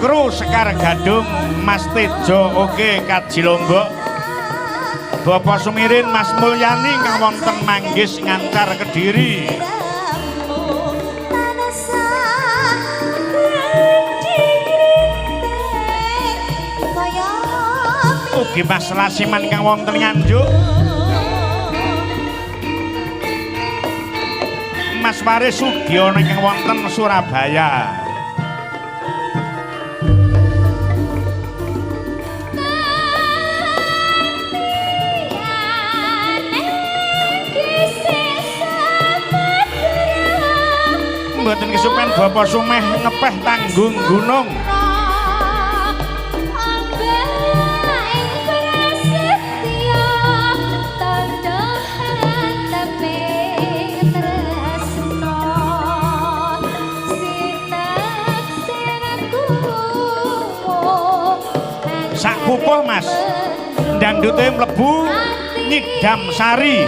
Kru Sekar Gadung, Mas Tejo oke Kaji Lombok, Bapak Sumirin, Mas Mulyani kang wonten Manggis Ngancar Kediri. Ugi Mas Lasiman kang wonten Nganjuk. Mas Waris Sugiono ingkang wonten Surabaya. Mboten kesupen Bapak Sumeh ngepeh tanggung gunung. Sak pupuh Mas, dangdute mlebu nyidam sari.